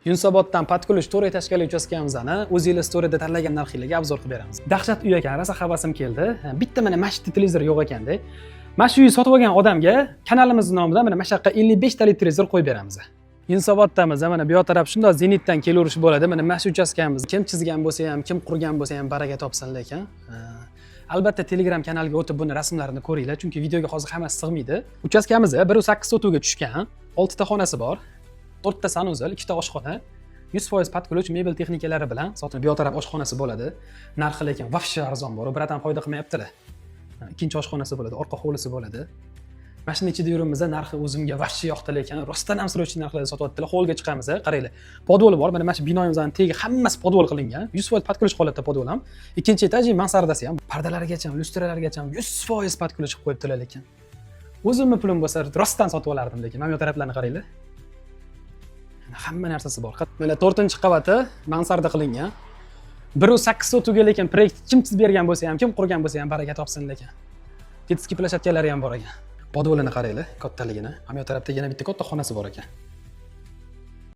Yunusoboddan под ключ to'rt этажка li uchastkamizni o'zinglar storyda tanlagan narxinglarga обзор qilib beramiz. Dahshat uy ekan, rosa havasim keldi. Bitta mana shu televizor yo'q ekanda. Mana shu uyni sotib olgan odamga kanalimiz nomidan mana shu yoqqa 55 talik televizor qo'yib beramiz. Yunusoboddamiz, mana bu yoq taraf shundoq Zenitdan kelaverish bo'ladi. Mana shu uchastkamiz. Kim chizgan bo'lsa ham, kim qurgan bo'lsa ham, baraka topsin lekin. Albatta, Telegram kanaliga o'tib buni rasmlarini ko'ringlar, chunki videoga hozir hammasi sig'maydi. Uchastkamiz 1,8 sotuvga tushgan, 6 ta xonasi bor. To'rtta санузел, ikkita oshxona, 100% под ключ, mebel texnikalari bilan sotiladi. Bu yoq taraf oshxonasi bo'ladi. Narxi lekin вообще arzon bor, братан, foyda qilmayaptilar. Ikkinchi oshxonasi bo'ladi, orqa hovlisi bo'ladi. Mana shuni ichida yuribmiz, narxi o'zimga вообще yoqdi lekin, rostdan ham срочный narxlarda sotyaptilar. Hovliga chiqamiz, qaranglar. Podvoli bor, mana shu binoimizni tegi hammasi podvol qilingan. 100% под ключ holatda podvol ham. Ikkinchi этаж, mansardasi ham, pardalarigacha, lyustralargacha 100% под ключ qilib qo'yibdilar lekin. O'zimni pulim bo'lsa, rostdan sotib olardim lekin. Mana bu taraflarni qaranglar. Hamma narsasi bor. Mana to'rtinchi qavati mansarda qilingan. 1,8 sotuvga lekin proyekt kim chizib bergan bo'lsa ham, kim qurgan bo'lsa ham, baraka topsin lekin. Детский площадка lari ham bor ekan. Podvolini qaranglar, kattaligini. Hamma yoq tarafda yana bitta katta xonasi bor ekan.